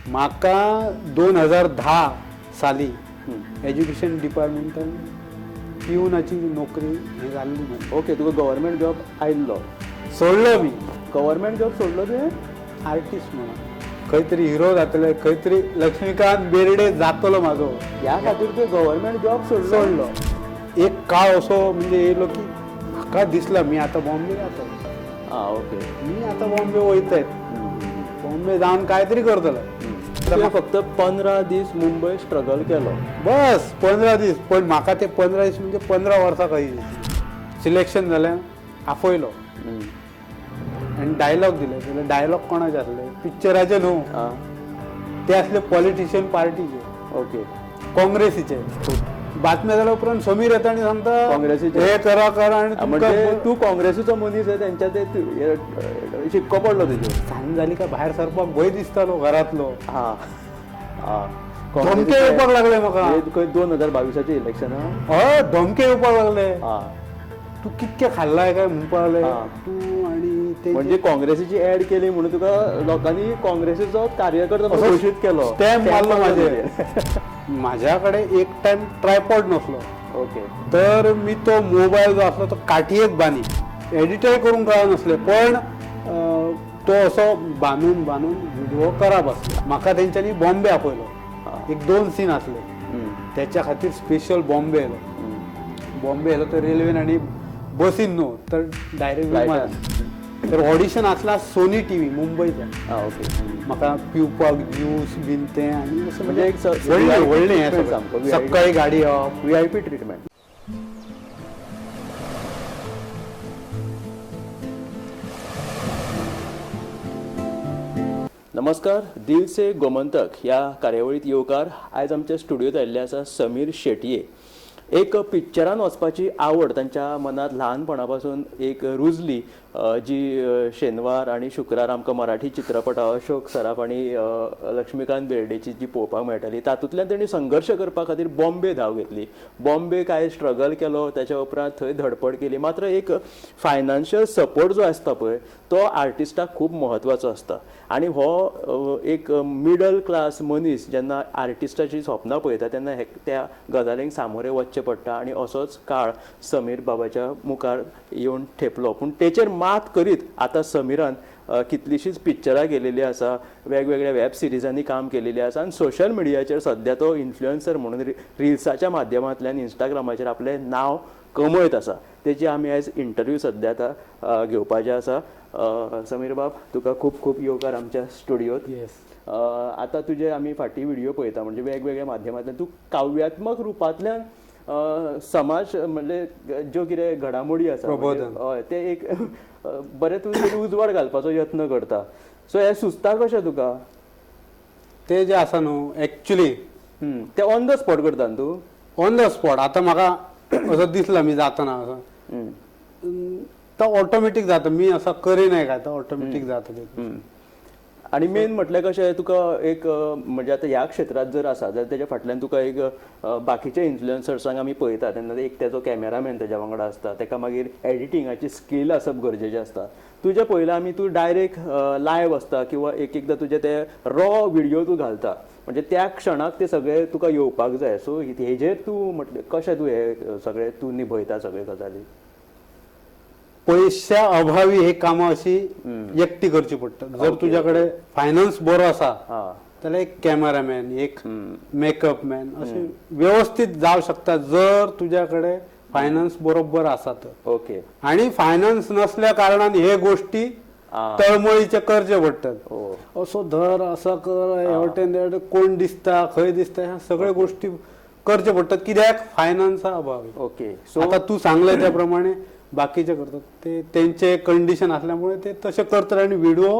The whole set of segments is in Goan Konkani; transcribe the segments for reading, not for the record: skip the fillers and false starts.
म्हाका 2010 साली एज्युकेशन डिपार्टमेंटान पिवनाची नोकरी हें जाल्ली म्हजी. ओके, तुका गव्हर्मेंट जॉब आयिल्लो? सोडलो मी. गव्हर्मेंट जॉब सोडलो तुवें? आर्टिस्ट म्हणून खंय तरी हिरो जातले, खंय तरी लक्ष्मीकांत बेर्डे जातलो म्हाजो, ह्या खातीर तुवें गव्हर्मेंट जॉब सोडलो? सोडलो. एक काळ असो म्हणजे येयलो की म्हाका दिसला मी आतां बॉम्बे जातलो. आं, ओके. मी आतां बॉम्बे वयताय, बॉम्बे जावन काय तरी करतलो. तुवें फक्त 15 दीस मुंबय स्ट्रगल केलो? बस 15 दीस. पण म्हाका ते 15 दीस म्हणजे 15 वर्सां कशी. सिलेक्शन जालें, आफयलो आनी डायलॉग दिले. जाल्यार डायलॉग कोणाचे आसले? पिक्चराचे न्हू, ते आसले पॉलिटिशियन पार्टीचे. ओके. काँग्रेसीचे. बातम्या जाल्या उपरांत समीर येता आनी सांगता काँग्रेसीचे. हे करा करा आनी म्हणजे तुमकां तूं काँग्रेसीचो मनीस आहे, तेंच्या ते शिक्को पडलो तुजेर. सांज जाली काय भायर सरपाक भंय दिसतालो घरांतलो. हां हां. धमके येवपाक लागले म्हाका. खंय 2022 इलेक्शना? हय, धमके येवपाक लागले. हां. तूं कितके खाल्लाय काय म्हणपाक लागले तूं. आनी ते म्हणजे काँग्रेसीची ऍड केली म्हणून तुका लोकांनी काँग्रेसीचो कार्यकर्ता म्हणून असो घोशीत केलो. स्टॅम्प मारलो म्हाजेर. माझ्या कडेन एक टायम ट्रायपॉड नसलो. ओके. तर मी तो मोबायल जो आसलो तो काठयेक बांदी, एडिटय करूंक कळनासलें, पण तो असो बांदून बांदून व्हिडिओ करप आसलो. म्हाका तेंच्यांनी बॉम्बे आपयलो. एक 2 सीन आसले त्याच्या खातीर स्पेशल बॉम्बे येयलो. बॉम्बे येयलो तर रेल्वेन आनी बसीन न्हू, तर डायरेक्ट विमानान. तर ऑडिशन आसला सोनी टी व्ही मुंबयच्या. ओके. म्हाका पिवपाक ज्यूस बीन तें आनी असं म्हणजे एक व्हडलें व्हडलें हें treatment सगळें. सामको, VIP. सकाळी गाडी येवप, VIP treatment. नमस्कार, दिल से गोमंतक ह्या कार्यावळीत येवकार. आयज आमच्या स्टुडियोत आयिल्ले आसा समीर शेटये. एक पिक्चरान वचपाची आवड तांच्या मनांत ल्हानपणा पासून एक रुजली, जी शेनवार आनी शुक्रार आमकां मराठी चित्रपटां अशोक सराफ आनी लक्ष्मीकांत बेर्डेची जी पळोवपाक मेळटाली, तातूंतल्यान तेणी संघर्श करपा खातीर बॉम्बे धांव घेतली. बॉम्बे कांय स्ट्रगल केलो, ताच्या उपरांत थंय धडपड केली. मात्र एक फायनान्शियल सपोर्ट जो आसता पळय तो आर्टिस्टाक खूब म्हत्वाचो आसता. आनी हो एक मिडल क्लास मनीस जेन्ना आर्टिस्टाची स्वप्नां पळयता तेन्ना त्या गजालींक सामोरे वचचें पडटा. आनी असोच काळ समीर बाबाच्या मुखार येवन ठेपलो. पूण तेचेर मात करीत आतां समीरान कितलींशींच पिक्चरां केलेलीं आसा, वेगवेगळ्या वेब सिरिजांनी काम केलेलें आसा आनी सोशल मिडियाचेर सद्या तो इन्फ्लुएन्सर म्हणून रिल्साच्या माध्यमांतल्यान इंस्टाग्रामाचेर आपलें नांव कमयत आसा. तेची आमी आयज इंटरव्यू सद्या आतां घेवपाचे आसा. समीर बाब, तुका खूब खूब येवकार आमच्या स्टुडियोत. येस. आतां तुजे आमी फाटीं व्हिडियो पळयता, म्हणजे वेगवेगळ्या माध्यमांतल्यान तूं काव्यात्मक रुपांतल्यान समाज म्हणजे ज्यो कितें घडामोडी आसा प्रबोधन. हय, ते एक बरें तूं तरी उजवाड घालपाचो यत्न करता. सो हें सुचता कशें तुका? ते जे आसा न्हू एक्चुली ते ऑन the spot करता न्हू तूं? On the spot. आतां म्हाका असो दिसला मी जातना असो तो ऑटोमॅटीक जाता. मी असो करिनाय काय तो ऑटोमॅटीक जाता ते. आनी मेन म्हटल्यार कशें तुका एक म्हणजे आतां ह्या क्षेत्रांत जर आसा जाल्यार तेज्या फाटल्यान तुका एक बाकीच्या इन्फ्लुएन्सर्सांक आमी पळयता तेन्ना एक तेजो कॅमेरामॅन तेज्या वांगडा आसता, तेका मागीर एडिटिंगाची स्कील आसप गरजेचें आसता. तुजें पळयलां आमी, तूं डायरेक्ट लायव्ह आसता किंवा एक एकदां तुजे ते रॉ व्हिडियो तूं घालता, म्हणजे त्या क्षणाक ते सगळे तुका येवपाक जाय. सो हेजेर तूं म्हटलें कशें तूं हे सगळें तूं निभयता सगळे गजाली? पयशा अभावी हे कामां अशी एकटी करची पडटा. जर तुज्या कडेन फायनान्स बरो आसा जाल्यार एक कॅमेरामॅन, एक मेकअप मॅन अशें व्यवस्थीत जावं शकता जर तुज्या कडेन फायनान्स बरोबर आसा तर. ओके. आनी फायनान्स नसल्या कारणान हे गोष्टी तळमळीचे करचे पडटात. असो धर, असो कर, हे वटेन ते वटेन कोण दिसता खंय दिसता ह्या सगळ्यो गोष्टी करचे पडटात कित्याक फायनान्सा अभावी. ओके. सो आतां तूं सांगलें त्या प्रमाणे बाकीचे करतात ते तेंचे कंडिशन असल्यामुळे ते तशें करतात. आनी व्हिडिओ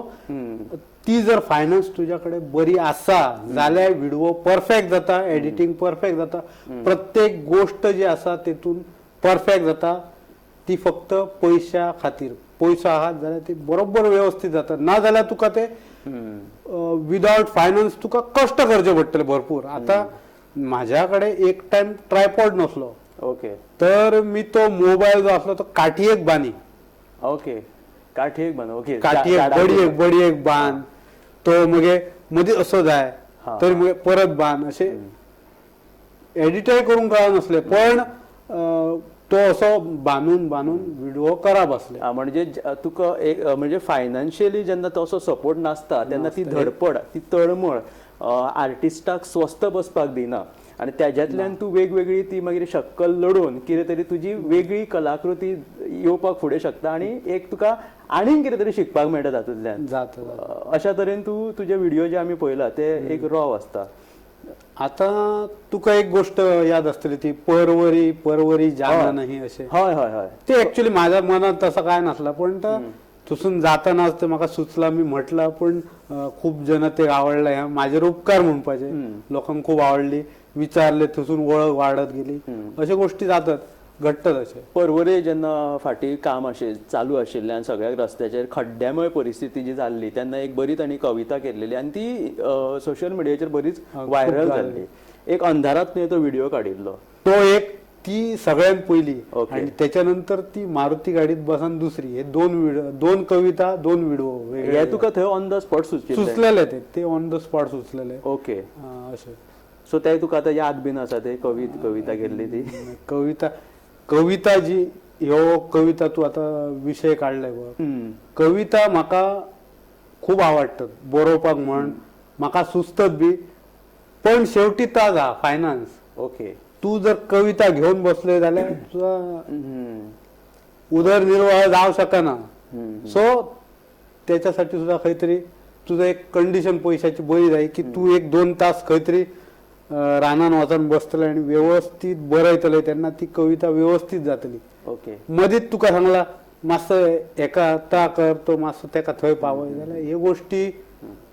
ती जर फायनान्स तुज्या कडेन बरी आसा जाल्यार व्हिडिओ परफेक्ट जाता, एडिटींग परफेक्ट जाता, प्रत्येक गोष्ट जी आसा तेतून परफेक्ट जाता. ती फक्त पयशा खातीर, पयसो आहा जाल्यार ती बरोबर व्यवस्थीत जाता, ना जाल्यार तुका ते विदाउट फायनान्स तुका कश्ट करचे पडटले भरपूर. आतां म्हाज्या कडेन एक टायम ट्रायपॉड नसलो. ओके. तर मी तो मोबायल जो आसलो तो काठयेक बांदी. ओके, काठयेक बांद. ओके, काठयेक बडयेक बांद. तो मगे मदीं असो जाय तर मगीर परत बांद, अशें एडिटय करूंक कळनासलें, पण तो असो बांदून बांदून व्हिडिओ करप आसले. म्हणजे तुका एक म्हणजे फायनान्शियली जेन्ना तसो सपोर्ट नासता तेन्ना ती धडपड, ती तळमळ आर्टिस्टाक स्वस्थ बसपाक दिना आनी तेज्यांतल्यान तूं वेगवेगळी ती मागीर शक्कल लडोवन कितें तरी तुजी वेगळी कलाकृती येवपाक फुडें शकता आनी एक तुका आनीक कितें तरी शिकपाक मेळटा तातूंतल्यान. जाता. अशा तरेन तूं तुजे व्हिडिओ जे आमी पळयला ते एक रॉ आसता. आता तुका एक गोष्ट याद आसतली ती परवरी परवरी जाना नाही अशें. हय हय हय. ते ऍक्च्युली माझ्या मनात तसं काय नसला, पण थंयसून जातानाच ते म्हाका सुचला, मी म्हटलं, पण खूप जनतेक आवडलं, हे माझेर उपकार म्हणपाचे, लोकांक खूप आवडली, विचारले, थंयसून वळख वाडत गेली, अश्यो गोष्टी जातात, घडटात अशे. परवरे जेन्ना फाटीं काम अशें चालू आशिल्लें आनी सगळ्याक रस्त्याचेर खड्ड्यामय परिस्थिती जी जाल्ली तेन्ना एक बरी तांणी कविता केल्लेली आनी ती सोशल मिडियाचेर बरीच व्हायरल जाल्ली. एक अंधारात न्हय तो व्हिडिओ काडिल्लो तो एक, ती सगळ्यात पहिली, आणि त्याच्यानंतर ती मारुती गाडीत बसन दुसरी, हे दोन व्हिडिओ, दोन कविता, दोन व्हिडिओ वेगळे. हे तुका थंय ऑन the spot सुचलेले, ते ऑन the spot सुचलेले. ओके. अशें. सो ते तुका आतां याद बीन आसा ते कविता केल्ली ती? कविता कविता जी ह्यो कविता तूं आतां विशय काडले पळय, कविता म्हाका खूब आवडटात बरोवपाक म्हण, म्हाका सुचतात बी, पण शेवटी ताज आहा फायनान्स. ओके. तूं जर कविता घेवन बसले जाल्यार तुजा उदरनिर्वाह जावं शकना. सो त्याच्यासाठी सुद्धा खंय तरी तुझं एक कंडिशन पैशाची बरी जाय की तूं एक 2 तास खंय तरी रानान वचून बसतले आनी व्यवस्थीत बरयतले, तेन्ना ती कविता व्यवस्थीत जातली. ओके. मदींच तुका सांगला मातसो हेका ता कर, तो मातसो तेका थंय पावय, जाल्यार ह्यो गोष्टी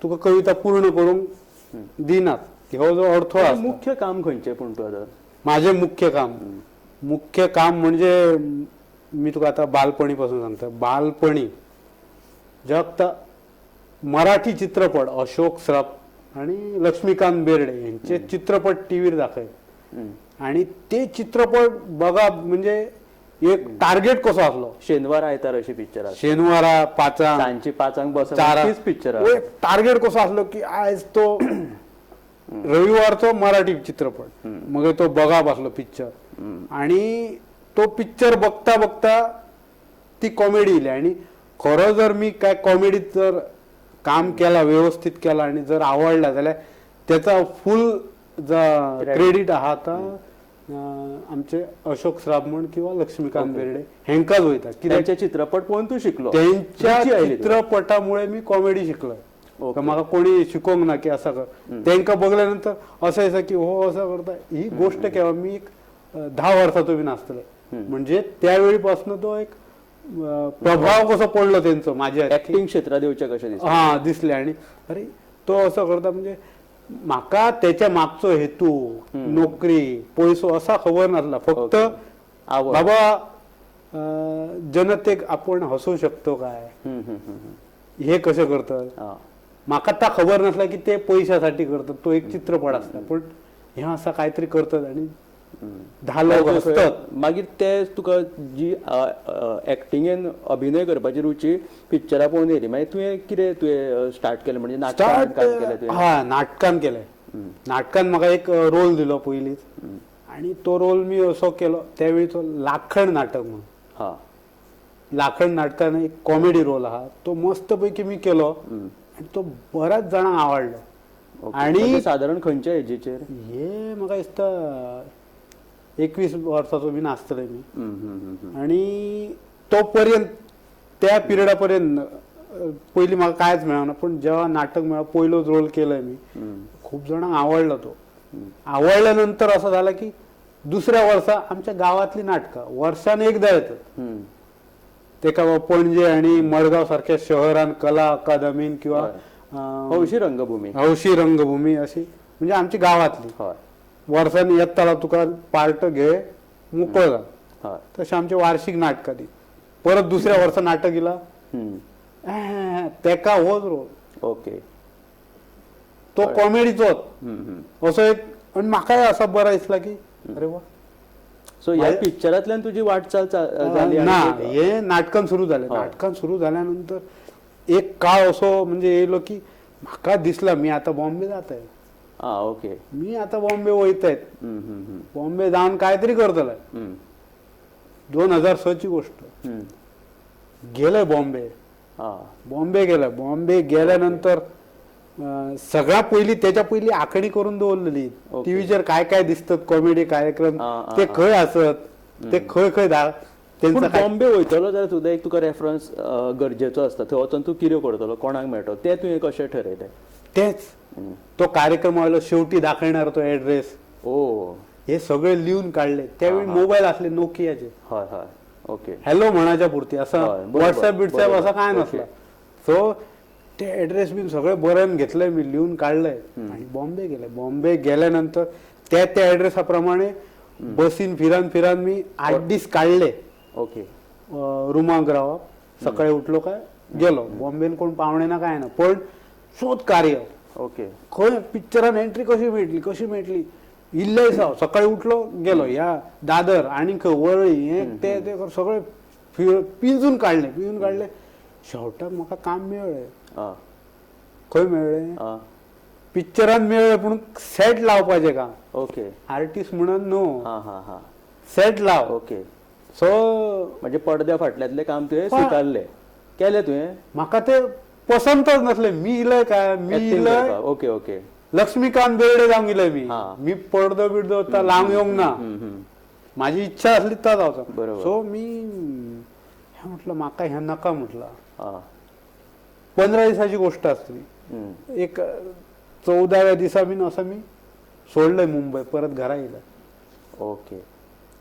तुका कविता पूर्ण करूंक दिनात. हो जो अडथळो आसता. मुख्य काम खंयचें पूण तूं आतां? माझे मुख्य काम, मुख्य काम म्हणजे मी तुका आतां बालपणी पासून सांगता. बालपणी जगता मराठी चित्रपट अशोक सराफ आणि लक्ष्मीकांत बेर्डे यांचे चित्रपट टीव्हीर दाखय, आणि ते चित्रपट बघा म्हणजे एक टार्गेट कसो आसलो. शेनवार आयतार अशी पिक्चर, शेनवारा 5 सांजची 5 बस 4 पिक्चर, टार्गेट कसो आसलो की आयज तो रविवारचो मराठी चित्रपट, मग तो बघा बसलो पिक्चर, आणि तो पिक्चर बघता बघता ती कॉमेडी इली. आणि खरो जर मी काय कॉमेडीत जर काम केला, व्यवस्थित केला आणि जर आवडला जाल्यार त्याचा फुल क्रेडिट आहा ता आमचे अशोक सराफ म्हण किंवा लक्ष्मीकांत बेर्डे हेंकाच वयता. कित्याक चित्रपट पळोवन तूं शिकलो, त्यांच्या चित्रपटामुळे मी कॉमेडी शिकलो. म्हाका कोणी शिकोवंक ना की असं कर, तेंका बघल्या नंतर असं दिसता की हो असं करता. ही गोष्ट केव्हा मी एक 10 वर्साचो बी नासतले, म्हणजे त्यावेळीपासून तो एक प्रभाव कसो पडलो तेंचो माझ्या ऍक्टिंग क्षेत्रात येवचे कशें दिसले. हा दिसले. आणि अरे तो असं करता म्हणजे म्हाका त्याच्या मागचो हेतू, नोकरी, पयसो असा खबर नासला. फक्त बाबा जनतेक आपण हसू शकतो काय, हे कशें करतात म्हाका ता खबर नासला की ते पैशासाठी करतात. तो एक चित्रपट आसता, पण हे असं काहीतरी करतात आणि 10 लोक हसतात. मागीर ते तुका जी ऍक्टिंगेन अभिनय करपाची रुची पिक्चरां पळोवन येयली, मागीर तुवें कितें तुवें स्टार्ट केलें म्हणजे नाटकान काम केलें तुवें? हा, नाटकान केलें. नाटकान म्हाका एक रोल दिलो पयलींच, आणि तो रोल मी असो केलो त्यावेळी तो लाखण नाटक म्हणून. हा, लाखण नाटकान एक कॉमेडी रोल आहा, तो मस्त पैकी मी केलो आणि तो बऱ्याच जाणांक आवडलो. आणि साधारण खंयच्या एजीचेर? हे म्हाका दिसता 21 वर्साचो बीन आसतले मी. आणि तो पर्यंत त्या पिरियडा पर्यंत पयलीं म्हाका कांयच मेळना, पूण जेव्हा नाटक मेळ्ळो पयलोच रोल केलोय मी, खूप जाणांक आवडलो तो. आवडल्या नंतर असं झालं की दुसऱ्या वर्सा आमच्या गावातली नाटकां वर्सान एकदा येतात, तेका पणजे आणि मडगांव सारख्या शहरान कला अकादमीन किंवा हौशी रंगभूमी, हौशी रंगभूमी अशी म्हणजे आमची गावातली वर्सान येताला तुका पार्ट घे मोकळो जा, तशें आमचे वार्षिक नाटकां ती. परत दुसऱ्या वर्सा नाटक येला तेका होच रोल. ओके, तो कॉमेडीचोच असो एक. आनी म्हाकाय असो बरो दिसला की अरे वा. सो ह्या पिक्चरांतल्यान तुजी वाटचाल जाली ना, हे नाटकान सुरू जालें. नाटकान सुरू जाल्यानंतर एक काळ असो म्हणजे येयलो की म्हाका दिसला मी आता बॉम्बे जात आहे. आं ओके. मी आता बॉम्बे वयताय, बॉम्बे जावन काय तरी करतले. 2006 ची गोष्ट. गेले बॉम्बे. बॉम्बे गेलं. बॉम्बे गेल्यानंतर सगळ्या पहिली त्याच्या पहिली आखणी करून दवरलेली. टीव्हीचेर काय काय दिसतात कॉमेडी कार्यक्रम ते खंय आसत ते खंय खंय पूण बॉम्बे वयतलो जाल्यार सुद्दां एक तुका रेफरन्स गरजेचो आसता. थंय वचोन तूं कितें करतलो, कोणाक मेळटलो, तें तुवें कशें ठरयलें? तेच तो कार्यक्रम आयलो शेवटी दाखयणार तो एड्रेस. ओ हे सगळे लिहून काढले. त्यावेळी मोबाईल असले नोकियाचे. हय हय ओके. हॅलो म्हणाच्या पुरती, असं व्हॉट्सअप बिट्सअप असं काय नसलं. सो ते एड्रेस बीन सगळे बरोवन घेतले मी, लिहून काढले आणि बॉम्बे गेले. बॉम्बे गेल्यानंतर त्या त्या ॲड्रेसा प्रमाणे बसीन फिरान फिरान मी 8 दीस काढले. ओके. रुमाक रावप, सकाळी उठलो काय गेलो. बॉम्बेन कोण पावणे ना काय ना, पण शोध कार्य. ओके. खंय पिक्चरान एंट्री कशी मेळटली कशी मेळटली इल्लेय साव. सकाळी उठलो गेलो ह्या दादर आनी खंय वरळी हे ते ते सगळे पिंजून काडले पिंजून काडले. शेवटाक म्हाका काम मेळ्ळें. खंय मेळ्ळें? पिक्चरान मेळ्ळें, पूण सेट लावपाचें काम. ओके. आर्टिस्ट म्हणून न्हू, सेट लाव. ओके. सो म्हणजे पडद्या फाटल्यांतलें काम तुवें स्विकारलें, केलें तुवें? म्हाका ते पसंतच नसले. मी इलय काय मी इलय. Okay okay. लक्ष्मीकांत बेर्डे जावंक इलय मी. मी पडदो बिडदो लावंक येवंक ना, माझी इच्छा असली तर जावचो. बरोबर. सो मी हे म्हटलं म्हाका हें नाका म्हटलं. 15 दिसाची गोष्ट आसली. एक 14व्या दिसा बीन असं मी सोडलंय मुंबय, परत घरा येयले. ओके.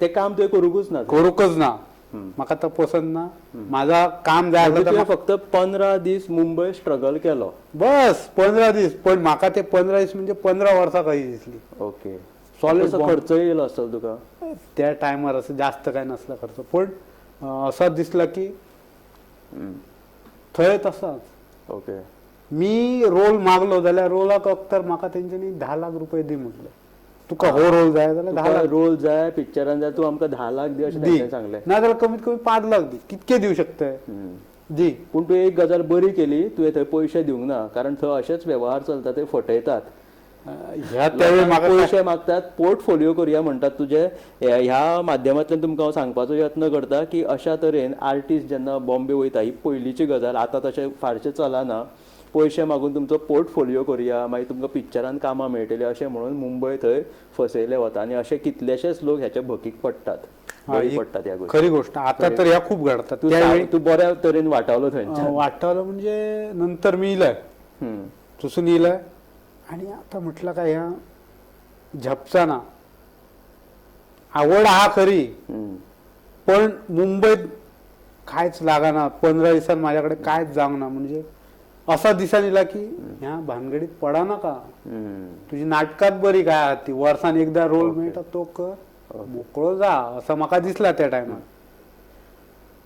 ते काम तुवें करूंकूच ना? करूंकच ना, म्हाका तो पसंत ना. माझा काम जाय तुवें फक्त 15 दीस मुंबय स्ट्रगल केलो बस. 15 दीस, पण म्हाका ते 15 दीस म्हणजे 15 वर्सां कशी दिसली. ओके. सॉलिड खर्च येयलो आसतलो तुका त्या टायमार? असं जास्त काय नसला खर्च, पण असं दिसला की थंय तसाच. ओके. मी रोल मागलो जाल्यार रोलाक अख्तर म्हाका तेंच्यांनी 10 लाख रुपये दी म्हटलें. तुका हो रोल जाय जाल्यार 10 लाख रोल जाय पिक्चरान जाय, तूं आमकां 10 लाख दी अशें दी, सांगलें. ना जाल्यार कमीत कमी 5 लाख दी, कितके दिवं शकता दी. पूण तुवें एक गजाल बरी केली, तुवें थंय पयशे दिवंक ना, कारण थंय अशेच वेव्हार चलता, ते फटयतात. ह्या त्यावेळी म्हाका पयशे मागतात, पोर्टफोलिओ करुया म्हणटात तुजे. ह्या माध्यमांतल्यान तुमकां हांव सांगपाचो यत्न करता की अशा तरेन आर्टिस्ट जेन्ना बॉम्बे वयता, ही पयलींची गजाल, आतां तशें फारशें चलना. पयशे मागून तुमचो पोर्टफोलिओ करुया, मागीर तुमकां पिक्चरान कामां मेळटलीं अशें म्हणून मुंबय थंय फसयले वता आनी अशे कितलेशेच लोक ह्याच्या भकीक पडटात, बळी पडटात ह्या गोष्टी. खरी गोष्ट. आता तर ह्या खूप घडतात. त्यावेळी तूं बऱ्या तरेन वाटावलो थंयच्यान? वाटावलो म्हणजे नंतर मी इलय थंयसून इलय आणि आता म्हटलं काय ह्या झपचा ना आवड हा खरी, पण मुंबईत कायच लागाना. 15 दिसांत माझ्याकडे कायच जावंक ना. म्हणजे असा दिसान येयला की ह्या भानगडीत पडा नाका, तुजी नाटकात बरी काय आहा ती, वर्सान एकदा रोल मेळटा तो कर, मोकळो जा, असं म्हाका दिसला त्या टायमार.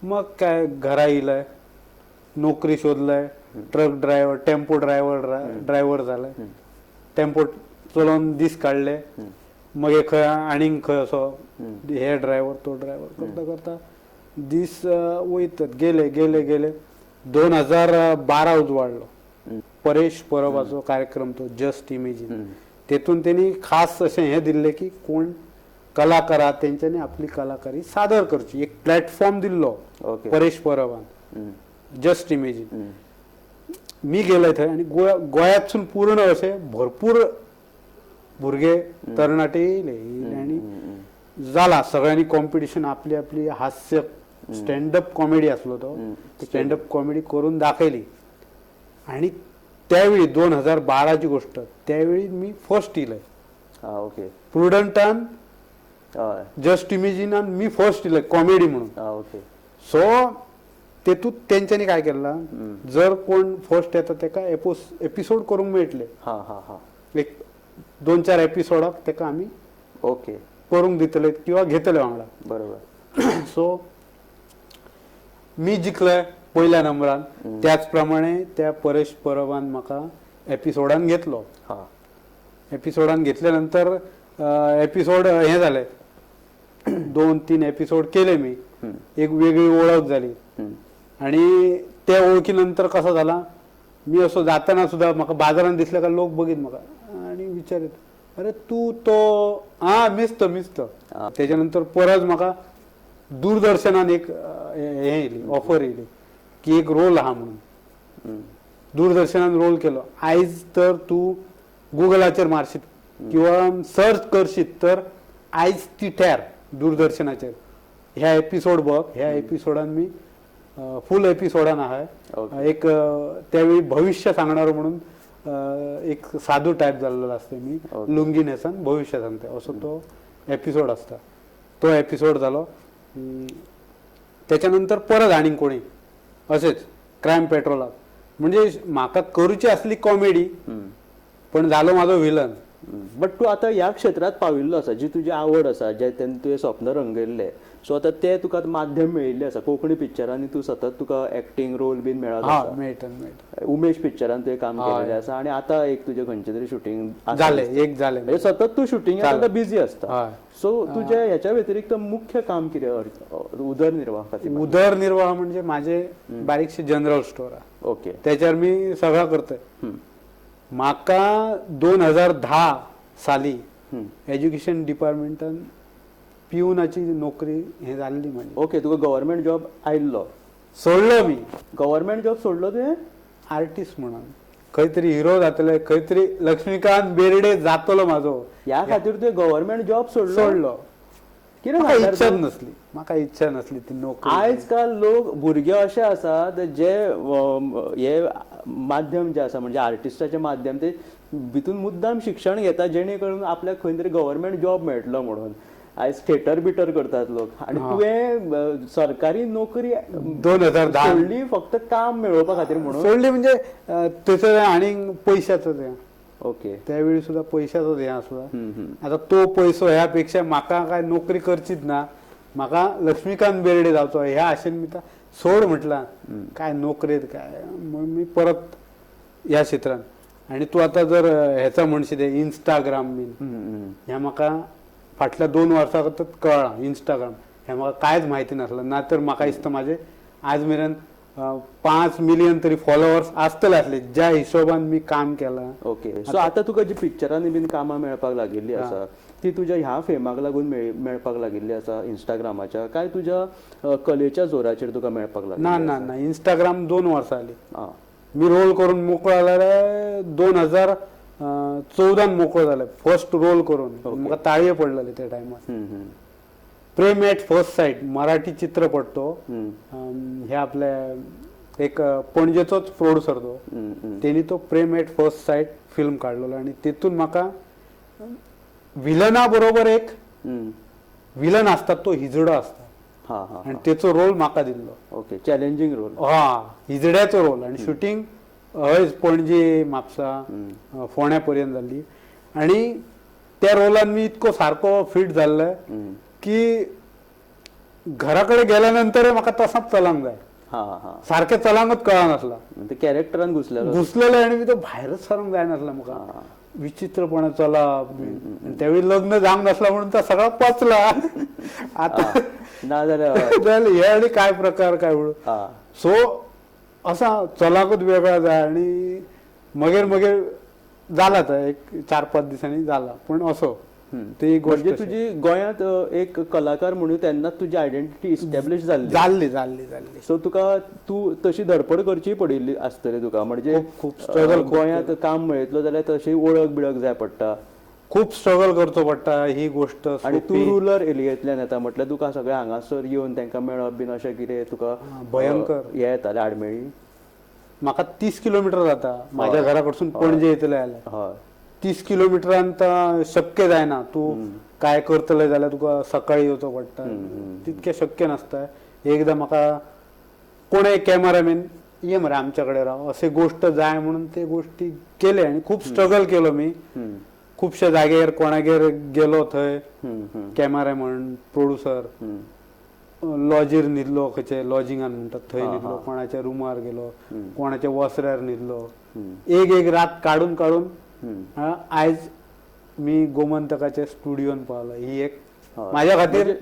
मग काय घरा येयलय, नोकरी शोधलय, truck driver, tempo driver driver जाले, टेम्पो चलोवन दीस काडले. मगीर खंय आनीक खंय असो हे ड्रायव्हर तो ड्रायव्हर करता करता दीस वयतात, गेले गेले गेले. 2012 उजवाडलो परेश परबाचो कार्यक्रम तो जस्ट इमेजीन. तेतून तेणी खास अशें हें दिल्लें की कोण कलाकार आहा तेंच्यांनी आपली कलाकारी सादर करची, एक प्लॅटफॉर्म दिल्लो परेश परबान जस्ट इमेजीन. मी गेले थंय आनी गोंयांतसून पूर्ण अशे भरपूर भुरगे तरणाटे येयले आनी जाला सगळ्यांनी कॉम्पिटिशन, आपली आपली हास्य स्टँडअप कॉमेडी असलो तो स्टँडअप कॉमेडी करून दाखयली. आणि त्यावेळी 2012ची गोष्ट, त्यावेळी मी फर्स्ट येयलय. ओके. प्रुडंटान जस्ट इमेजिनान मी फर्स्ट येयलय कॉमेडी म्हणून. ओके. सो तेतूंत तेंच्यांनी काय केलां, जर कोण फर्स्ट येता तेका एपिसोड करूंक मेळटले. एक 2-4 एपिसोडाक तेका आमी ओके करूंक दितले किंवा घेतले वांगडा. बरोबर. सो मी जिखलय पयल्या नंबरान. त्याच प्रमाणे त्या परेश परबान म्हाका एपिसोडान घेतलो. एपिसोडान घेतल्या नंतर एपिसोड हे जाले, 2-3 एपिसोड केले मी, एक वेगळी ओळख जाली. आणि त्या ओळखी नंतर कसा झाला, मी असो जाताना सुद्धा म्हाका बाजारान दिसले काय लोक बघित म्हाका आणि विचारित, अरे तू तो हा मीच तो मीच तो. त्याच्यानंतर परत म्हाका दूरदर्शनान एक हे येयली, ऑफर येयली की एक रोल आहा म्हणून. दूरदर्शनान रोल केलो. आयज तर तूं गुगलाचेर मारशीत किंवा सर्च करशीत तर आयज तिठ्यार दूरदर्शनाचेर ह्या एपिसोड बघ, ह्या एपिसोडान मी फुल एपिसोडान आहाय. एक त्यावेळी भविष्य सांगणार म्हणून एक साधू टायप जाल्लो आसता, मी लुंगी न्हेसन भविष्य सांगता असो तो एपिसोड आसता. तो एपिसोड जालो. त्याच्यानंतर परत आनीक कोणी अशेंच क्रायम पेट्रोलाक, म्हणजे म्हाका करूची आसली कॉमेडी पण जालो म्हाजो विलन. बट तूं आतां ह्या क्षेत्रांत पाविल्लो आसा, जी तुजी आवड आसा, जे तेन्ना तुवें स्वप्न रंगयल्लें, सो आतां तें तुका माध्यम मेळिल्लें आसा. कोंकणी पिक्चरांनी तूं सतत तुका एक्टींग रोल बीन मेळत आसा. मेळटा मेळटा. उमेश पिक्चरान तुवें काम केलेलें आसा आनी आतां एक तुजें खंयचें तरी शुटींग जालें, एक जालें. म्हणजे सतत तूं शुटींग आतां बिजी आसता. सो तुजें ह्याच्या व्यतिरिक्त मुख्य काम कितें उदरनिर्वाह खातीर? उदरनिर्वाह म्हणजे माझे बारीकशे जनरल स्टोर आहा. ओके. त्याच्यावर मी सगळं करतोय. म्हाका 2010 साली एज्युकेशन डिपार्टमेंटान पिवनाची नोकरी हे जाल्ली म्हाजी. ओके, तुका गव्हर्मेंट जॉब आयिल्लो? सोडलो मी. गव्हर्मेंट जॉब सोडलो तुवें? आर्टिस्ट म्हणून खंय तरी हिरो जातले, खंय तरी लक्ष्मीकांत बेर्डे जातलो म्हाजो, ह्या खातीर तुवें गव्हर्मेंट जॉब सोडलो? सोडलो. कितें म्हाका इच्छा नसली, म्हाका इच्छा नसली ती नोकरी. आयज काल लोक भुरगे अशे आसात जे हे माध्यम जे आसा म्हणजे आर्टिस्टाचें माध्यम, ते भितून मुद्दाम शिक्षण घेता जेणे करून आपल्याक खंय तरी गव्हर्मेंट जॉब मेळटलो म्हणून. आयज थिएटर बिटर करतात लोक आनी तुवें सरकारी नोकरी 2010 सोडली फक्त काम मेळोवपा खातीर म्हणून? सोडली म्हणजे थंयसर आनीक पयशाचो तें. ओके. त्यावेळी सुद्धा पैशाचोच हें आसला. आता तो पैसो ह्या पेक्षा म्हाका काय नोकरी करचीच ना, म्हाका लक्ष्मीकांत बेर्डे जावचो ह्या आशेन मी सोड म्हटला, काय नोकरेत काय. मग मी परत ह्या क्षेत्रान. आणि तू आता जर ह्याचा म्हणशीत इंस्टाग्राम बीन, ह्या म्हाका फाटल्या 2 वर्सां कळ्ळां इंस्टाग्राम ह्या म्हाका कांयच म्हायती नासलें. ना तर म्हाका दिसता म्हाजे आज मेरेन 5 मिलियन तरी फॉलोवर्स आसतले आसले ज्या हिशोबान मी काम केलां. ओके. सो आतां तुका जी पिक्चरांनी बीन कामां मेळपाक लागिल्ली आसा ती तुज्या ह्या फेमाक लागून मेळपाक लागिल्ली आसा इंस्टाग्रामाच्या, काय तुज्या कलेच्या जोराचेर तुका मेळपाक लागली? ना ना ना, इंस्टाग्राम 2 वर्सां आली. मी रोल करून मोकळो जाल्यार 2014 मोकळो जालें फर्स्ट रोल करून. म्हाका ताळये पडलेले त्या टायमार. प्रेम एट फर्स्ट सायट मराठी चित्रपट तो, हे आपले एक पणजेचोच प्रोड्युसर तो, तेणी तो Prem at first sight film काडलेलो आनी तितून म्हाका विलना बरोबर एक विलन आसता तो हिजडो आसता आनी तेचो रोल म्हाका दिल्लो. Okay, challenging role. हा, हिजड्याचो रोल. आनी शुटींग हयच पणजे, म्हापसा, फोंड्या पर्यंत जाल्ली आनी त्या रोलान मी इतको सारको फिट जाल्ले की घरा कडेन गेल्या नंतर म्हाका तसाच चलांक जाय. सारकें चलांकच कळनासला, कॅरेक्टरान घुसलेलो घुसलेलो आनी मी तो भायरच सरूंक जायनासला. म्हाका विचित्रपणे चलप. त्यावेळी लग्न जावंक नासला म्हणून तो सगळा पचला. आता ना जाल्यार हे आनी काय प्रकार काय म्हणून. सो असा चलाकूच वेगळा जाय आनी मगेर मगेर जाला तो एक 4-5 दिसांनी जाला. पण असो ती गोष्ट म्हणजे तुजी गोंयांत एक कलाकार म्हणून तेन्नाच तुजी आयडेंटिटी इस्टॅब्लिश जाल्ली जाल्ली जाल्ली जाल्ली. सो तुका तूं तशी धडपड करची पडिल्ली आसतली तुका, म्हणजे खूब स्ट्रगल. गोंयांत काम मेळयतलो जाल्यार तशी वळख बिळख जाय पडटा, खूब स्ट्रगल करचो पडटा ही गोष्ट. आनी तूं रुरल एरियेंतल्यान येता म्हटल्यार तुका सगळें हांगासर येवन तांकां मेळप बीन अशें कितें तुका भयंकर हें येतालें आडमेळी? म्हाका 30 किलोमिटर जाता म्हाज्या घरा कडसून पणजे येतले जाल्यार. हय, 30 किलोमिटरान तर शक्य जायना. तूं काय करतले जाल्यार तुका सकाळी येवचो पडटा, तितकें शक्य नासता. एकदां म्हाका कोणें कॅमेरामॅन ये मरे आमच्या कडेन राव अशें गोश्ट जाय म्हणून ते गोश्टी केले आनी खूब स्ट्रगल केलो मी. खुबशे जागेर कोणागेर गेलो थंय कॅमेरामॅन, प्रोड्युसर, लॉजीर न्हिदलो, खंयचे लॉजिंगान म्हणटात थंय न्हिदलो, कोणाच्या रुमार गेलो, कोणाच्या वसऱ्यार न्हिदलो. एक एक रात काडून काडून आयज मी गोमंतकाच्या स्टुडियोन पावलो. ही एक माझ्या खातीर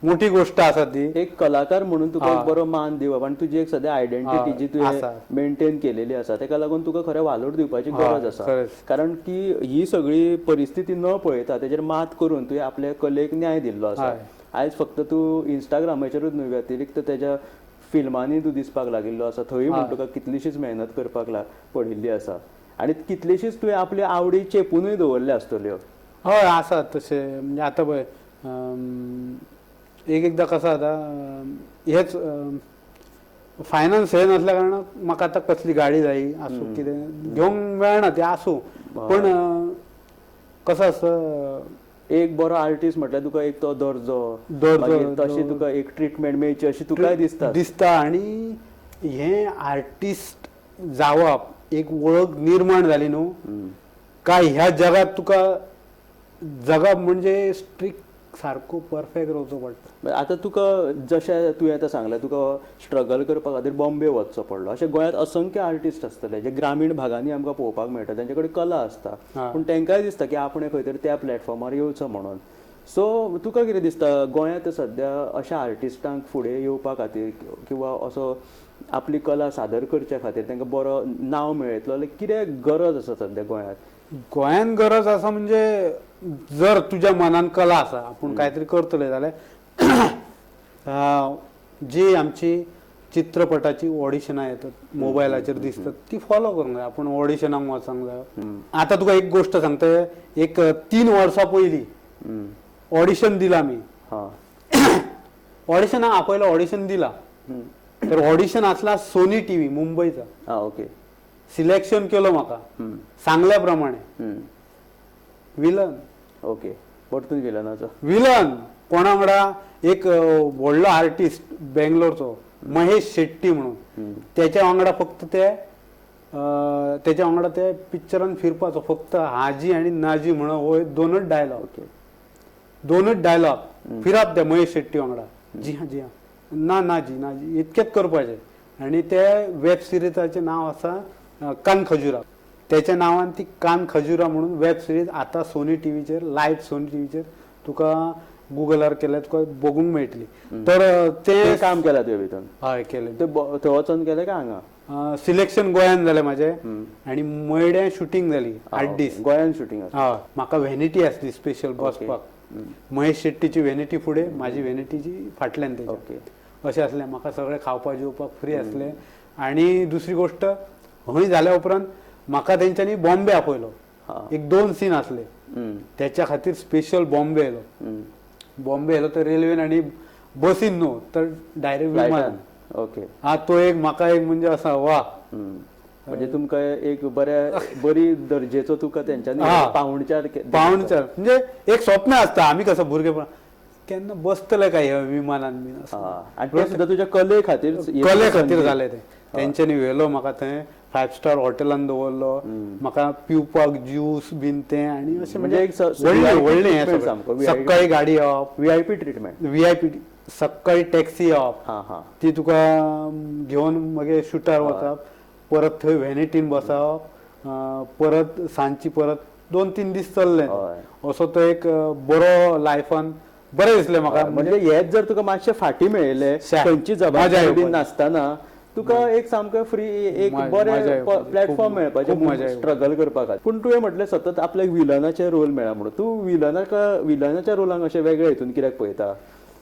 मोठी गोष्ट आसा ती. एक कलाकार म्हणून तुका एक बरो मान दिवप आनी तुजी एक सद्या आयडेंटिटी जी तुवें मेंटेन केलेली आसा तेका लागून तुका खरें वालोर दिवपाची गरज आसा. कारण की ही सगळी परिस्थिती न पळयता तेजेर मात करून तुवें आपल्या कलेक न्याय दिल्लो आसा. आयज फक्त तूं इंस्टाग्रामाचेरूच न्हय, व्यतिरिक्त तेज्या फिल्मांनी तूं दिसपाक लागिल्लो आसा, थंय म्हण तुका कितलीशीच मेहनत करपाक पडिल्ली आसा आनी कितलीशीच तुवें आपली आवडी चेपुनूय दवरल्या आसतल्यो. हय आसा तशें. म्हणजे आतां पळय एक एकदां कसं जाता, हेच फायनान्स हे नसल्या कारणान म्हाका आतां कसली गाडी जाय आसूं कितें घेवंक मेळना तें आसूं, पण कसं आसता एक बरो आर्टिस्ट म्हटल्यार तुका एक तो दर्जो, तशी तुका एक ट्रिटमेंट मेळची अशी तुकाय दिसता दिसता. आनी हे आर्टिस्ट जावप एक वळख निर्माण जाली न्हू काय ह्या जगात तुका जगप म्हणजे स्ट्रिक्ट सारको परफेक्ट रावचो पडटा. आतां तुका जशें तुवें आतां सांगलें तुका स्ट्रगल करपा खातीर बॉम्बे वचचो पडलो, अशें गोंयांत असंख्य आर्टिस्ट आसतले जे ग्रामीण भागांनी आमकां पळोवपाक मेळटा, तेंचे कडेन कला आसता पूण तांकांय दिसता की आपणें खंय तरी त्या प्लॅटफॉर्मार येवचो म्हणून. सो तुका कितें दिसता गोंयांत सद्या अशा आर्टिस्टांक फुडें येवपा खातीर किंवा असो आपली कला सादर करच्या खातीर तांकां बरो नांव मेळयतलो जाल्यार कितें गरज आसा सद्या गोंयांत? गोंयांत गरज आसा म्हणजे जर तुज्या मनान कला आसा आपूण कांयतरी करतले जाल्यार जी आमची चित्रपटाची ऑडिशनां येतात मोबायलाचेर दिसतात ती फॉलो करूंक जाय, आपूण ऑडिशनाक वचोंक जाय. आतां तुका एक गोश्ट सांगता, एक 3 वर्सां पयलीं ऑडिशन दिला मी, ऑडिशनाक आपयलो, ऑडिशन दिला, तर ऑडिशन आसला सोनी टीव्ही मुंबयचा. ओके. सिलेक्शन केलो म्हाका सांगल्या प्रमाणे विलन. ओके, परतून विलनाचो. विलन कोणा वांगडा एक व्हडलो आर्टिस्ट बेंगलोरचो महेश शेट्टी म्हणून, त्याच्या वांगडा फक्त ते त्याच्या वांगडा ते पिक्चरान फिरपाचो फक्त हाजी आनी नाजी म्हणून हो दोनच डायलॉग. ओके, दोनच डायलॉग फिरप ते महेश शेट्टी वांगडा, जी हा जी हा ना नाजी नाजी इतकेच करपाचे. आनी ते वेब सिरिजाचें नांव आसा कान खजुरा, त्याच्या नांवान ती कान खजुरा म्हणून वेब सिरीज आतां सोनी टीव्हीचेर लायव्ह सोनी टीव्हीचेर तुका गुगलार केल्यार तुका बघूंक मेळटली. तर ते काम केलां तुवें भितर? हय केलें. ते थंय वचोन केलें काय हांगा? सिलेक्शन गोंयान जालें म्हाजें आनी मयड्यां शुटींग जाली 8 दीस गोंयान शुटींग. हय, म्हाका व्हॅनिटी आसली स्पेशल बसपाक, महेश शेट्टीची व्हॅनिटी फुडें, म्हाजी व्हॅनिटीची फाटल्यान तेच्या, अशें आसलें. म्हाका सगळें खावपाक जेवपाक फ्री आसलें. आनी दुसरी गोश्ट हय जाल्या उपरांत म्हाका तेंच्यांनी बॉम्बे आपयलो, एक 2 सीन आसले त्याच्या खातीर स्पेशल बॉम्बे येयलो. बॉम्बे येयलो तर रेल्वेन आनी बसीन न्हू तर डायरेक्ट विमान. ओके. हा तो एक म्हाका एक म्हणजे असा वा म्हणजे तुमकां एक बऱ्या बरी दर्जेचो तुका तेंच्यांनी पावणचार पावणचार म्हणजे एक स्वप्न आसता. आमी कसं भुरगेपण केन्ना बसतले काय ह्या विमानान बीन, आनी तें सुद्दां तुज्या कले खातीर, कले खातीर जालें तें. तेंच्यांनी व्हेलो म्हाका थंय 5 स्टार हॉटेलान दवरलो, म्हाका पिवपाक ज्यूस बीन तें, आनी अशें म्हणजे एक व्हडलें हें सकाळी गाडी येवप, व्हीआयपी ट्रिटमेंट, व्हीआयपी सकाळी टॅक्सी येवप, ती तुका घेवन मागीर शुटार वचप, परत थंय व्हॅनिटीन बसप, परत सांजची परत 2-3 दीस चल्ले. असो तो एक बरो लायफान बरें दिसलें म्हाका. म्हणजे हेच जर तुका मातशें फाटीं मेळिल्लें खंयची जबाबदारी बीन नासतना तुका एक सामकें फ्री एक बरें प्लॅटफॉर्म मेळपाचें स्ट्रगल करपा खातीर. पूण तुवें म्हटलें सतत आपल्याक विलनाचे रोल मेळ्ळा म्हणून, तूं विलनाच्या रोलांक अशें वेगळे हितून कित्याक पळयता?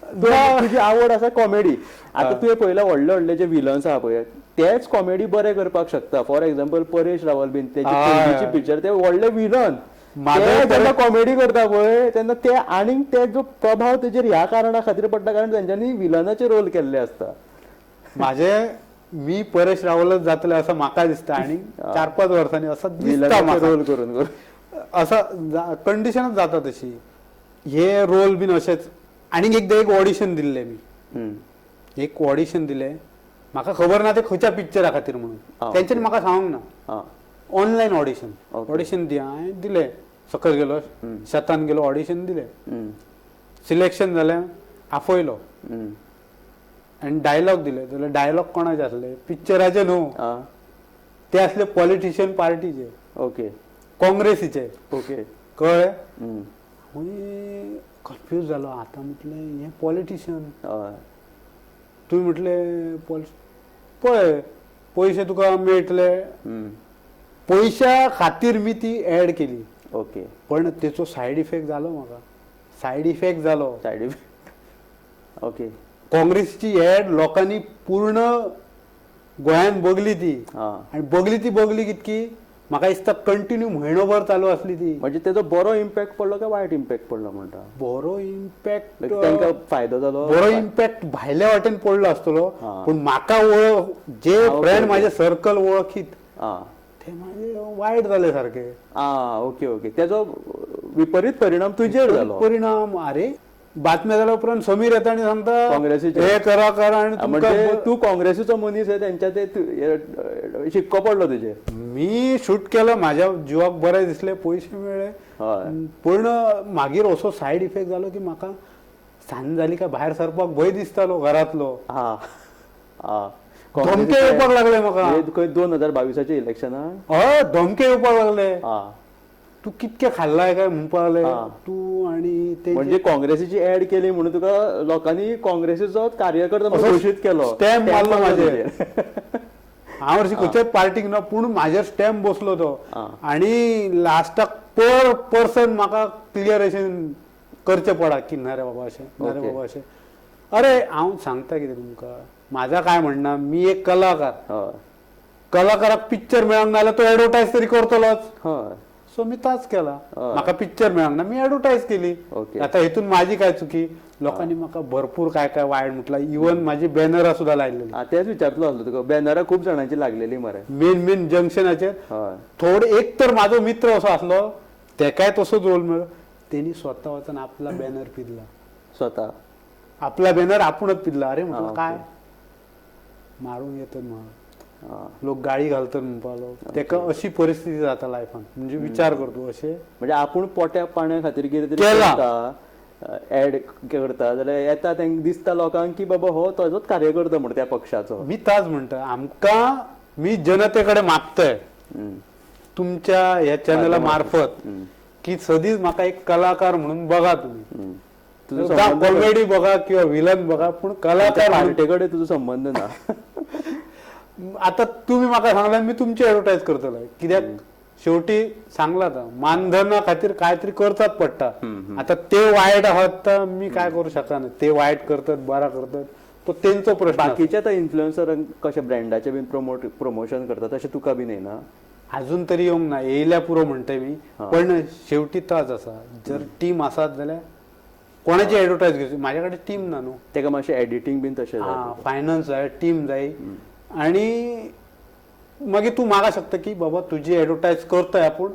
तुजी आवड आसा कॉमेडी. आतां तुवें पळयलां व्हडले व्हडले जे विलन्स आहा पळय तेच कॉमेडी बरे करपाक शकता. फॉर एक्झाम्पल परेश रावल बीन तेजी पयलींची पिक्चर, ते व्हडले विलन जेन्ना कॉमेडी करता पळय तेन्ना ते आनीक ते जो प्रभाव तेजेर ह्या कारणा खातीर पडटा कारण तेंच्यांनी विलनाचे रोल केल्ले आसता. म्हाजे मी परेश रावलच जातले असं म्हाका दिसता आनी 4-5 वर्सांनी असं दिसता रोल करून असं कंडिशनच जाता तशी. हे रोल बीन अशेच. आनी एकदां एक ऑडिशन दिल्लें मी, एक ऑडिशन दिलें, म्हाका खबर ना ते खंयच्या पिक्चरा खातीर म्हणून, तेंच्यांनी म्हाका सांगूंक ना. ऑनलायन ऑडिशन, ऑडिशन दी हांवें दिलें, सकयल गेलो शेतान गेलो, ऑडिशन दिलें, सिलेक्शन जालें, आपयलो आनी डायलॉग दिले. जाल्यार डायलॉग कोणाचे आसले पिक्चराचे न्हू, ते आसले पॉलिटिशियन पार्टीचे. ओके, काँग्रेसीचे. ओके, कळ्ळें. कन्फ्यूज जालो. आतां म्हटलें हें पॉलिटिशियन, तुवें म्हटलें पळय पयशे तुका मेळटले, पयशा खातीर मी ती ऍड केली. ओके. पण तेचो सायड इफेक्ट जालो म्हाका, सायड इफेक्ट जालो. Side effect. Okay. काँग्रेसची ऍड लोकांनी पूर्ण गोंयान बगली ती, आनी बगली ती बगली कितकी म्हाका दिसता कंटिन्यू म्हयनोभर चालू आसली ती. म्हणजे तेजो बरो इम्पॅक्ट पडलो काय वायट इम्पॅक्ट पडलो म्हणटा? बरो इम्पॅक्ट, तांकां फायदो जालो, बरो इम्पॅक्ट भायल्या वाटेन पडलो आसतलो, पूण म्हाका वळख जे फ्रेंड माझे सर्कल वळखीत ते माझे वायट जाले सारखे. Okay okay. तेजो विपरीत परिणाम तुजेर जालो. परिणाम अरे बातम्या जाल्या उपरांत समीर येता आनी सांगता काँग्रेसीचे हे करा करा, आनी म्हणजे तूं काँग्रेसीचो मनीस हे तेंच्या ते शिक्को पडलो तुजेर. मी शूट केलं, माझ्या जिवाक बरें दिसलें, पयशे मेळ्ळे, पूण मागीर असो सायड इफेक्ट जालो की म्हाका सांज जाली काय भायर सरपाक भंय दिसतालो घरांतलो. धमके येवपाक लागले म्हाका. 2022 इलेक्शनाक हय धमके येवपाक लागले, तूं कितके खाल्लाय काय म्हणपाक लागले तूं. आनी ते म्हणजे काँग्रेसीची ऍड केली म्हणून तुका लोकांनी काँग्रेसीचो कार्यकर्ता घोशीत केलो, स्टॅम्प मारलो म्हाजेर. हांव हरशीं खंयच्याच पार्टीक ना, पूण म्हाजेर स्टॅम्प बसलो तो. आनी लास्टाक पर पर्सन म्हाका क्लियर अशें करचें पडा की ना रे बाबा अशें, ना रे बाबा अशें. अरे हांव सांगता कितें तुमकां, म्हाजा काय म्हणना, मी एक कलाकार, कलाकाराक पिक्चर मेळोंक ना जाल्यार तो एडवर्टायज तरी करतलोच. सो मी ताच केला, म्हाका पिक्चर मेळोंक ना, मी एडवर्टायज केली. आतां हितून म्हाजी काय चुकी? लोकांनी म्हाका भरपूर काय काय वायट म्हटलं, इवन माझी बॅनरां सुद्दां लायलेली. तेच विचारतलो आसलो तुका, बॅनरां खूब जाणांची लागलेली मरे मेन मेन जंक्शनाचेर. थोडे एक तर म्हाजो मित्र असो आसलो, तेकाय तसोच रोल मेळ्ळो, तेणी स्वता वचून आपला बॅनर पिदला, स्वता आपला बॅनर आपूणच पिदला. अरे म्हटलं काय मारूंक येतात म्हणून लोक गाळी घालतात म्हणपालो तेका. अशी परिस्थिती जाता लायफान, म्हणजे विचार करतो अशें म्हणजे आपूण पोट्या पाण्या खातीर कितें तरी करता, ऍड करता जाल्यार येता तांकां दिसता लोकांक की बाबा हो तोजोच कार्यकर्ता म्हण त्या पक्षाचो. मी ताच म्हणटा, आमकां मी जनते कडेन मागतय तुमच्या ह्या चॅनला मार्फत की सदीच म्हाका एक कलाकार म्हणून बघा, तुम्ही कॉमेडी बघा किंवा विलन बघा, पूण कलाकार पार्टे कडेन तुजो संबंध ना. आता तुम्ही म्हाका सांगला मी तुमची ऍडवर्टायज करतलो, कित्याक शेवटी सांगला आतां मानधना खातीर काय तरी करतात पडटा. आता ते वायट आहात तर मी काय करू शकना, ते वायट करतात बरा करतात तो तेंचो प्रश्न. बाकीच्या आतां इन्फ्लुएन्सरांक कशें ब्रँडाचे बीन प्रमोशन करतात तशें तुका बीन येना अजून तरी येवंक ना, येयल्या पुरो म्हणटा मी, पण शेवटी तोच आसा, जर टीम आसात जाल्यार कोणाची ऍडवर्टायज घेवची, म्हाज्या कडेन टीम ना न्हू, तेका मातशें एडिटींग बीन तशें फायनान्स जाय, टीम जाय. आनी मागीर तूं मागा शकता की बाबा तुजी एडवर्टायज करतय आपूण,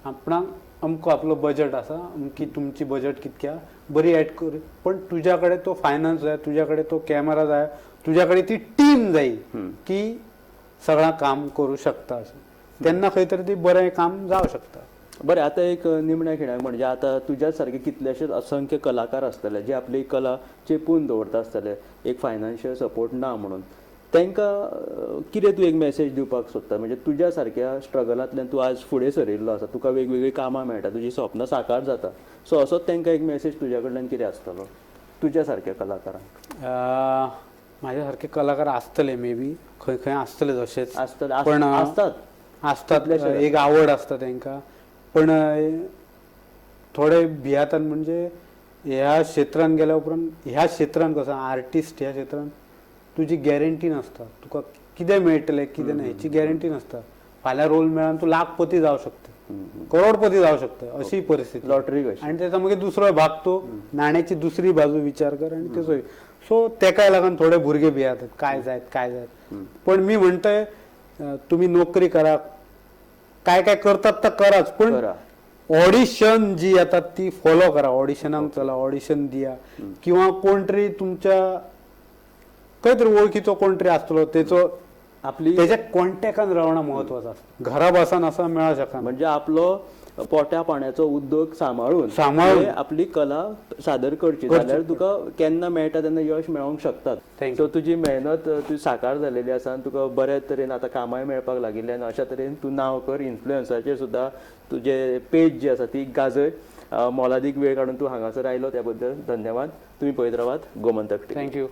आपणाक अमको आपलो बजट आसा, अमकी तुमची बजट कितक्या बरी एड कर, पण तुज्या कडेन तो फायनान्स जाय, तुज्या कडेन तो कॅमेरा जाय, तुज्या कडेन ती टीम जाय की सगळां काम करूं शकता अशें, तेन्ना खंय तरी ती बरें काम जावं शकता. बरें, आतां एक निमण्या खिणाक म्हणजे आतां तुज्या सारके कितलेशेच असंख्य कलाकार आसतले जे आपली कला चेपून दवरता आसतले, एक फायनान्शियल सपोर्ट ना म्हणून, तांकां कितें तूं एक मॅसेज दिवपाक सोदता? म्हणजे तुज्या सारक्या स्ट्रगलांतल्यान तूं आज फुडें सरिल्लो आसा, तुका वेगवेगळीं कामां मेळटा, तुजी सपनां साकार जाता, सो असोच तांकां एक मॅसेज तुज्या कडल्यान कितें आसतलो तुज्या सारक्या कलाकारांक? म्हाज्या सारके कलाकार आसतले मे बी खंय खंय आसतले, तशेंच आसतले, पण आसतात आसतात, एक आवड आसता तांकां, पण थोडे भियातात. म्हणजे ह्या क्षेत्रान गेल्या उपरांत ह्या क्षेत्रान कसो आर्टिस्ट ह्या क्षेत्रान तुजी गॅरंटी नासता, तुका कितें मेळटलें कितें ना हेची गॅरंटी नासता. फाल्यां रोल मेळून तूं लाखपती जावं शकता, करोडपती जावं शकता, अशी परिस्थिती लॉटरी. आनी तेचा मागीर दुसरो भाग तो नाण्याची दुसरी बाजू विचार कर आनी तेचो. सो तेकाय लागून थोडे भुरगे भियातात काय जायत काय जायत, पण मी म्हणटय तुम्ही नोकरी करा, काय काय करतात तर कराच, पण ऑडिशन जी येतात ती फॉलो करा, ऑडिशनाक चला, ऑडिशन दिया, किंवा कोण तरी तुमच्या खंय तरी वळखीचो कोण तरी आसतलो तेचो आपली तेच्या कॉन्टॅक्टान रावणं महत्वाचं आसता. घरा बसान असा मेळा शकना, म्हणजे आपलो पोट्या पाण्याचो उद्योग सांबाळून सांबाळून आपली कला सादर करची जाल्यार तुका केन्ना मेळटा तेन्ना यश मेळोंक शकतात. सो तुजी मेहनत तुजी साकार जालेली आसा आनी तुका बऱ्या तरेन आतां कामांय मेळपाक लागिल्ली आनी अशा तरेन तूं नांव कर, इन्फ्लुएन्सराचेर सुद्दां तुजें पेज जी आसा ती गाजय. मोलादीक वेळ काडून तूं हांगासर आयलो त्या बद्दल धन्यवाद. तुमी पळयत रावात गोमंतक टीव्ही. Thank you.